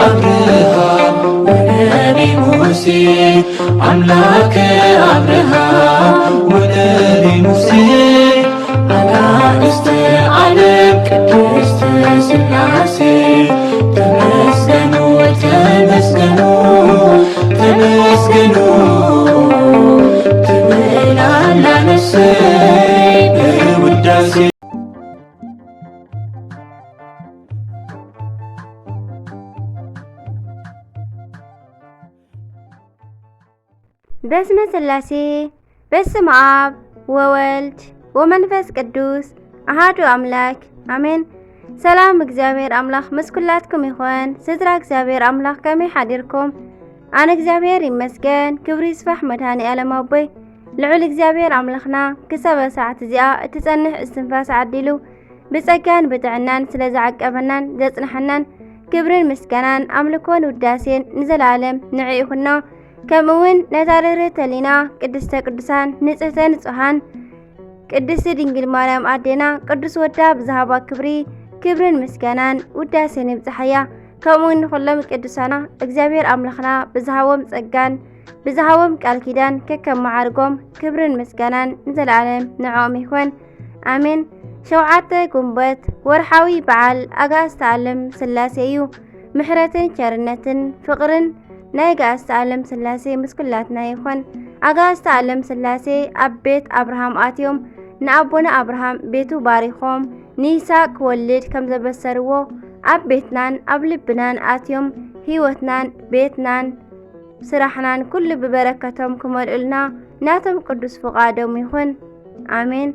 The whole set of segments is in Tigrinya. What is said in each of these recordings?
አብርሃም ወነቢ ሙሴ፣ አምላከ አብርሃም ወነቢ ሙሴ፣ አጋእዝተ ዓለም ቅድስት ሥላሴ፣ ተመስገኑ፣ ተመስገኑ፣ ተመስገኑ ትብል ኣላ ነፍሰይ በውዳሴ። በስመ ሥላሴ፣ በስመ አብ ወወልድ ወመንፈስ ቅዱስ አሃዱ አምላክ አሜን። ሰላም እግዚኣብሔር ኣምላኽ ምስ ኩላትኩም ይኹን። ስድራ እግዚኣብሔር ኣምላኽ ከመይ ሓዲርኩም? ኣነ እግዚኣብሔር ይመስገን፣ ክብሪ ይስፋሕ መድኃኔ ዓለም ኣቦይ። ልዑል እግዚኣብሔር ኣምላኽና ክሳብ ሳዓት እዚኣ እትጸንሕ እስትንፋስ ዓዲሉ ብጸጋን ብጥዕናን ስለ ዝዓቀበናን ዘጽንሐናን ክብርን ምስጋናን ኣምልኮን ውዳሴን ንዘለዓለም ንዕኡ ይኹኖ። ከምኡ እውን ነታ ርህርህቲ ሕሊና ቅድስተ ቅዱሳን ንጽህተ ንጹሃን ቅድስቲ ድንግል ማርያም ኣዴና ቅዱስ ወዳ ብዝሃባ ክብሪ ክብርን ምስጋናን ውዳሴን ይብጽሓያ። ከምኡ እውን ንኹሎም ቅዱሳና እግዚኣብሔር ኣምላኽና ብዝሃቦም ጸጋን ብዝሃቦም ቃል ኪዳን ከከም መዓርጎም ክብርን ምስጋናን ንዘለዓለም ንዕኦም ይኹን። ኣሜን። ሸውዓተ ጉንበት ወርሓዊ በዓል ኣጋእዝተ ዓለም ሥላሴ እዩ። ምሕረትን ቸርነትን ፍቕርን ናይ ኣጋእዝተ ዓለም ሥላሴ ምስ ኩላትና ይኹን። ኣጋእዝተ ዓለም ሥላሴ ኣብ ቤት ኣብርሃም ኣትዮም ንኣቦና ኣብርሃም ቤቱ ባሪኾም ንይስሐቅ ክወልድ ከም ዘበሰርዎ ኣብ ቤትናን ኣብ ልብናን ኣትዮም ህይወትናን ቤትናን ስራሕናን ኩሉ ብበረከቶም ክመልኡልና ናቶም ቅዱስ ፍቓዶም ይኹን። ኣሜን።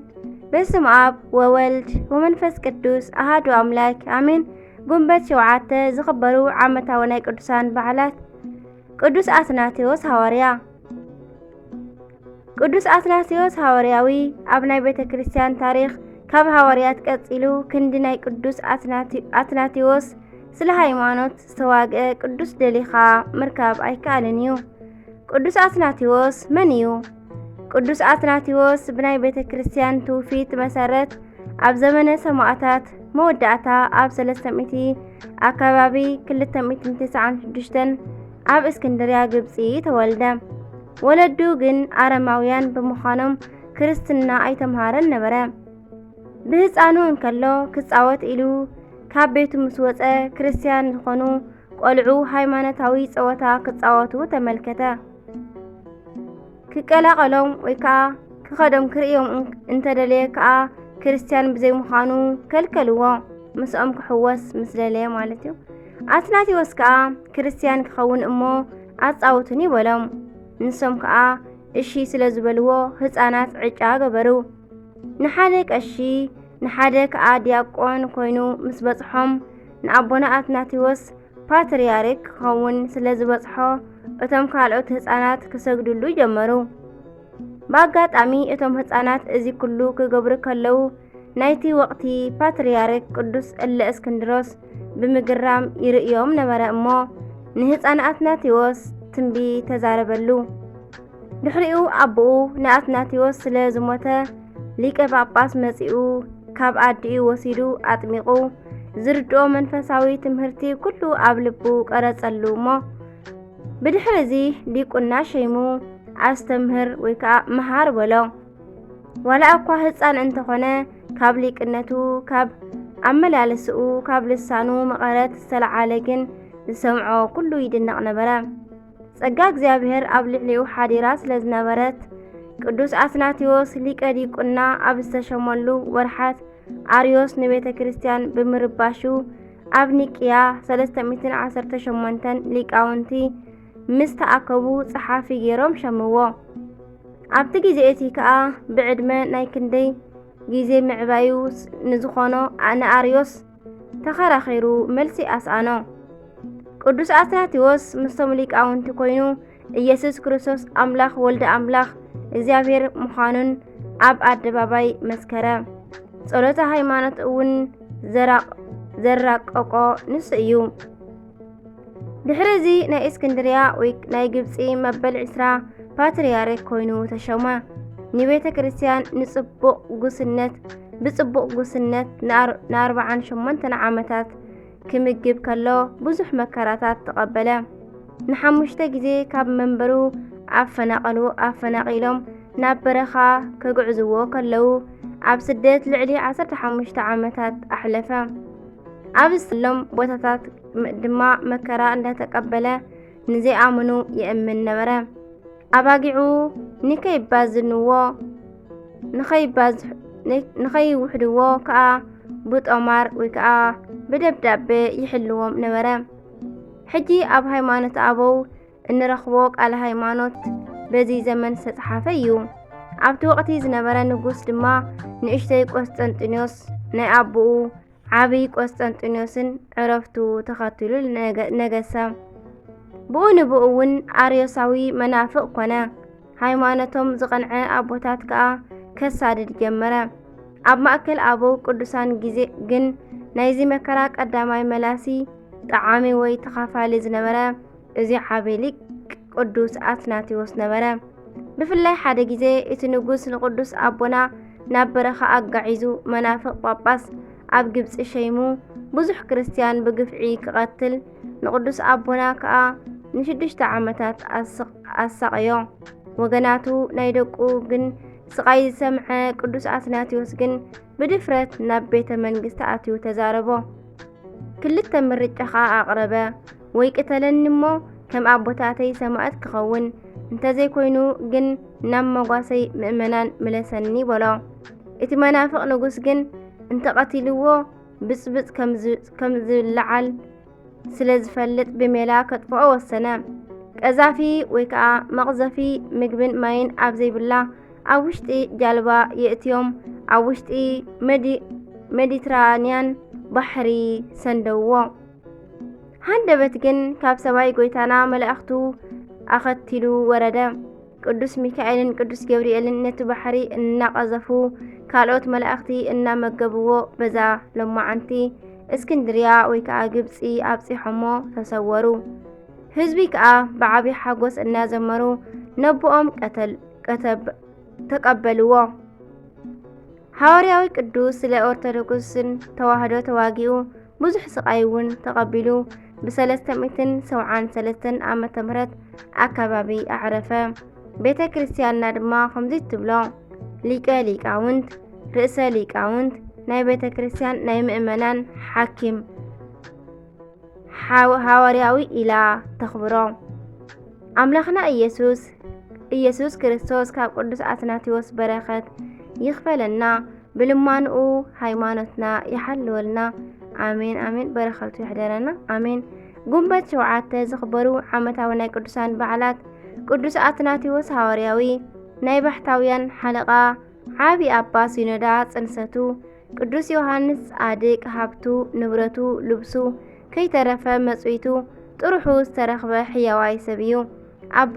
በስመ አብ ወወልድ ወመንፈስ ቅዱስ አሃዱ አምላክ አሜን። ጉንበት ሸውዓተ ዝኽበሩ ዓመታዊ ናይ ቅዱሳን በዓላት። ቅዱስ ኣትናቴዎስ ሃዋርያ። ቅዱስ ኣትናቴዎስ ሃዋርያዊ ኣብ ናይ ቤተ ክርስቲያን ታሪኽ ካብ ሃዋርያት ቀጺሉ ክንዲ ናይ ቅዱስ ኣትናቲ-፣ ኣትናቴዎስ ስለ ሃይማኖት ዝተዋግአ ቅዱስ ደሊኻ ምርካብ ኣይከኣልን እዩ። ቅዱስ ኣትናቴዎስ መን እዩ? ቅዱስ ኣትናቴዎስ ብናይ ቤተ ክርስቲያን ትውፊት መሰረት ኣብ ዘመነ ሰማእታት መወዳእታ ኣብ ሰለስተ ሚእቲ ኣካባቢ ክልተ ሚእትን ትስዓን ሽዱሽተን ኣብ እስክንድርያ ግብጺ ተወልደ። ወለዱ ግን ኣረማውያን ብምዃኖም ክርስትና ኣይተምሃረን ነበረ። ብህፃኑ እንከሎ ክፃወት ኢሉ ካብ ቤቱ ምስ ወፀ ክርስቲያን ዝኾኑ ቆልዑ ሃይማኖታዊ ፀወታ ክፃወቱ ተመልከተ። ክቀላቐሎም ወይ ከዓ ክኸዶም ክርእዮም እን-፣ እንተደለየ ከዓ ክርስቲያን ብዘይምዃኑ ከልከልዎ፣ ምስኦም ክሕወስ ምስ ደለየ ማለት እዩ። ኣትናቴዎስ ከዓ ክርስቲያን ክኸውን እሞ ኣጻውቱኒ በሎም። ንሶም ከዓ እሺ ስለ ዝበልዎ ህፃናት ዕጫ ገበሩ። ንሓደ ቀሺ ንሓደ ከዓ ዲያቆን ኮይኑ ምስ በጽሖም ንኣቦና ኣትናቴዎስ ፓትርያርክ ክኸውን ስለ ዝበጽሖ እቶም ካልኦት ህፃናት ክሰግድሉ ጀመሩ። ብኣጋጣሚ እቶም ህፃናት እዚ ኩሉ ክገብሩ ከለዉ ናይቲ ወቕቲ ፓትርያርክ ቅዱስ እለ እስክንድሮስ ብምግራም ይርእዮም ነበረ እሞ ንህፃን ኣትናቴዎስ ትንቢት ተዛረበሉ። ድሕሪኡ ኣቦኡ ንኣትናቴዎስ ስለ ዝሞተ ሊቀ ጳጳስ መጺኡ ካብ ኣዲኡ ወሲዱ ኣጥሚቑ ዝርድኦ መንፈሳዊ ትምህርቲ ኩሉ ኣብ ልቡ ቀረጸሉ እሞ ብድሕሪ እዚ ዲቁና ሸይሙ ኣስተምህር ወይ ከዓ መሃር በሎ። ዋላ እኳ ህፃን እንተኾነ ካብ ሊቅነቱ፣ ካብ ኣመላለስኡ፣ ካብ ልሳኑ መቐረት ዝተለዓለ ግን ዝሰምዖ ኩሉ ይድነቕ ነበረ። ጸጋ እግዚኣብሔር ኣብ ልዕሊኡ ሓዲራ ስለ ዝነበረት ቅዱስ ኣትናቴዎስ ሊቀ ዲቁና ኣብ ዝተሸመሉ ወርሓት ኣርዮስ ንቤተ ክርስቲያን ብምርባሹ ኣብ ኒቅያ ሰለስተ ሚእትን ዓሰርተ ሸሞንተን ሊቃውንቲ ምስ ተኣከቡ ጸሓፊ ገይሮም ሸምዎ። ኣብቲ ግዜ እቲ ከኣ ብዕድመ ናይ ክንደይ ግዜ ምዕባዩ ንዝኾኖ ንኣርዮስ ተኸራኺሩ መልሲ ኣስኣኖ። ቅዱስ ኣትናቴዎስ ምስቶም ሊቃውንቲ ኮይኑ ኢየሱስ ክርስቶስ ኣምላኽ ወልደ ኣምላኽ እግዚኣብሔር ምዃኑን ኣብ ኣደባባይ መስከረ። ጸሎተ ሃይማኖት እውን ዘራቕ-፣ ዘራቀቆ ንሱ እዩ። ድሕሪ እዚ ናይ እስክንድርያ ወይ ናይ ግብጺ መበል ዕስራ ፓትርያርክ ኮይኑ ተሾመ። ንቤተ ክርስቲያን ንጽቡቕ ጉስነት፣ ብጽቡቕ ጉስነት ንኣር-፣ ንኣርብዓን ሸሞንተን ዓመታት ክምግብ ከሎ ብዙሕ መከራታት ተቐበለ። ንሓሙሽተ ግዜ ካብ መንበሩ ኣፈናቐሉ ኣፈናቒሎም ናብ በረኻ ከግዕዝዎ ከለዉ ኣብ ስደት ልዕሊ ዓሰርተ ሓሙሽተ ዓመታት ኣሕለፈ። ኣብ ዝተሎም ቦታታት ድማ መከራ እንዳተቐበለ ንዘይኣምኑ የእምን ነበረ። ኣባጊዑ ንከይባዝንዎ ንኸይባዝ ንኸይውሕድዎ ከኣ ብጦማር ወይ ከኣ ብደብዳቤ ይሕልዎም ነበረ። ሕጂ ኣብ ሃይማኖት ኣበው እንረኽቦ ቃለ ሃይማኖት በዚ ዘመን ዝተጻሓፈ እዩ። ኣብቲ ወቕቲ ዝነበረ ንጉስ ድማ ንእሽተይ ቆስጠንጢኖስ ናይ ኣቦኡ ዓብይ ቆስጠንጢኖስን ዕረፍቱ ተኸትሉ ነገ- ነገሰ። ብኡ ንብኡ እውን ኣርዮሳዊ መናፍቕ ኮነ። ሃይማኖቶም ዝቐንዐ ኣቦታት ከኣ ከሳድድ ጀመረ። ኣብ ማእከል ኣበው ቅዱሳን ግዜ ግን ናይዚ መከራ ቀዳማይ መላሲ ጠዓሚ ወይ ተኻፋሊ ዝነበረ እዚ ዓቢ ሊቅ ቅዱስ ኣትናቴዎስ ነበረ። ብፍላይ ሓደ ግዜ እቲ ንጉስ ንቅዱስ ኣቦና ናብ በረኻ ኣጋዒዙ መናፍቕ ጳጳስ ኣብ ግብጺ ሸይሙ ብዙሕ ክርስትያን ብግፍዒ ክቐትል ንቅዱስ ኣቦና ከኣ ንሽዱሽተ ዓመታት ኣሳቐዮ። ወገናቱ ናይ ደቁ ግን ስቓይ ዝሰምዐ ቅዱስ ኣትናቴዎስ ግን ብድፍረት ናብ ቤተ መንግስቲ ኣትዩ ተዛረቦ። ክልተ ምርጫ ኸኣ ኣቕረበ። ወይ ቅተለኒ እሞ ከም ኣቦታተይ ሰማእት ክኸውን፣ እንተዘይኮይኑ ግን ናብ መጓሰይ ምእመናን ምለሰኒ በሎ። እቲ መናፍቕ ንጉስ ግን እንተቐቲልዎ ብጽብጽ ከም ዝለዓል ስለ ዝፈልጥ ብሜላ ከጥፍኦ ወሰነ። ቀዛፊ ወይ ከዓ መቕዘፊ ምግብን ማይን ኣብ ዘይብላ ኣብ ውሽጢ ጃልባ የእትዮም ኣብ ውሽጢ ሜዲትራንያን ባሕሪ ሰንደውዎ። ሃንደበት ግን ካብ ሰማይ ጎይታና መላእኽቱ ኣኸቲሉ ወረደ። ቅዱስ ሚካኤልን ቅዱስ ገብርኤልን ነቲ ባሕሪ እናቐዘፉ ካልኦት መላእኽቲ እናመገብዎ በዛ ሎማዓንቲ እስክንድርያ ወይ ከዓ ግብፂ ኣብፂሖሞ ተሰወሩ። ህዝቢ ከዓ ብዓብዪ ሓጎስ እናዘመሩ ነቦኦም ቀተል ቀተብ ተቀበልዎ። ሃዋርያዊ ቅዱስ ስለ ኦርቶዶክስን ተዋህዶ ተዋጊኡ ብዙሕ ስቃይ እውን ተቐቢሉ ብሰለስተ ሚእትን ሰብዓን ሰለስተን ዓመተ ምህረት ኣካባቢ ኣዕረፈ። ቤተ ክርስቲያንና ድማ ከምዚ ትብሎ፣ ሊቀ ሊቃውንት፣ ርእሰ ሊቃውንት፣ ናይ ቤተ ክርስቲያን ናይ ምእመናን ሓኪም፣ ሓው-፣ ሃዋርያዊ ኢላ ተኽብሮ። ኣምላኽና ኢየሱስ፣ ኢየሱስ ክርስቶስ ካብ ቅዱስ ኣትናቴዎስ በረኸት ይኽፈለና፣ ብልማንኡ ሃይማኖትና ይሓልወልና። ኣሜን፣ ኣሜን። በረኸቱ ይሕደረና። ኣሜን። ጉንበት ሸውዓተ ዝኽበሩ ዓመታዊ ናይ ቅዱሳን በዓላት፣ ቅዱስ ኣትናቴዎስ ሃዋርያዊ፣ ናይ ባሕታውያን ሓለቓ፣ ዓቢ ኣባ ሲኖዳ ጽንሰቱ፣ ቅዱስ ዮሃንስ ጻድቅ ሃብቱ፣ ንብረቱ፣ ልብሱ ከይተረፈ መጽዊቱ ጥርሑ ዝተረኽበ ሕያዋይ ሰብ እዩ። ኣባ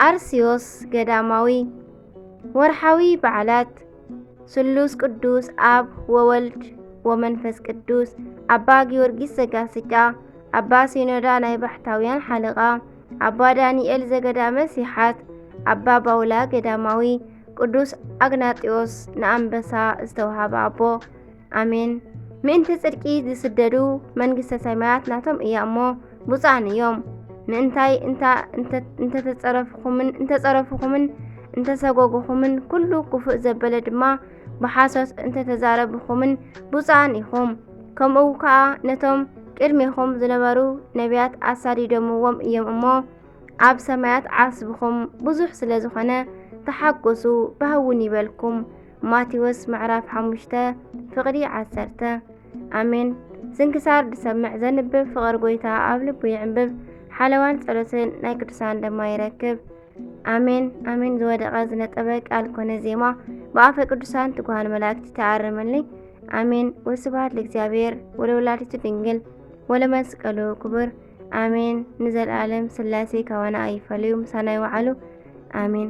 ኣርሲዮስ ገዳማዊ። ወርሓዊ በዓላት፣ ስሉስ ቅዱስ ኣብ ወወልድ ወመንፈስ ቅዱስ፣ ኣባ ጊዮርጊስ ዘጋስጫ፣ ኣባ ሲኖዳ ናይ ባሕታውያን ሓለቓ፣ ኣባ ዳንኤል ዘገዳመ ሲሓት፣ ኣባ ባውላ ገዳማዊ፣ ቅዱስ ኣግናጢዮስ ንኣንበሳ ዝተውሃበ ኣቦ። ኣሜን። ምእንቲ ጽድቂ ዝስደዱ መንግስተ ሰማያት ናቶም እያ እሞ ብፁዓን እዮም። ምእንታይ እንታ እንተ-፣ እንተተጸረፍኹምን፣ እንተጸረፍኹምን እንተሰጎግኹምን ኩሉ ክፉእ ዘበለ ድማ ብሓሶት እንተተዛረብኹምን ብፁዓን ኢኹም። ከምኡ ከኣ ነቶም ቅድሜኹም ዝነበሩ ነቢያት ኣሳዲዶምዎም እዮም እሞ ኣብ ሰማያት ዓስብኹም ብዙሕ ስለ ዝኾነ ተሓጎሱ፣ ባህውን ይበልኩም። ማቴዎስ ምዕራፍ ሓሙሽተ ፍቕዲ ዓሰርተ። ኣሜን። ስንክሳር ዝሰምዕ ዘንብብ ፍቕር ጎይታ ኣብ ልቡ ይዕንብብ፣ ሓለዋን ጸሎትን ናይ ቅዱሳን ድማ ይረክብ። ኣሜን፣ ኣሜን። ዝወደቐ ዝነጠበ ቃል ኮነ ዜማ ብኣፈ ቅዱሳን ትጉሃን መላእክቲ ተኣረመለይ። ኣሜን። ወስብሐት ለእግዚኣብሔር ወለወላዲቱ ድንግል ወለመስቀሉ ክቡር። ኣሜን። ንዘለዓለም ስላሴ ካባና ኣይፈለዩ፣ ምሳና ይውዓሉ። ኣሜን።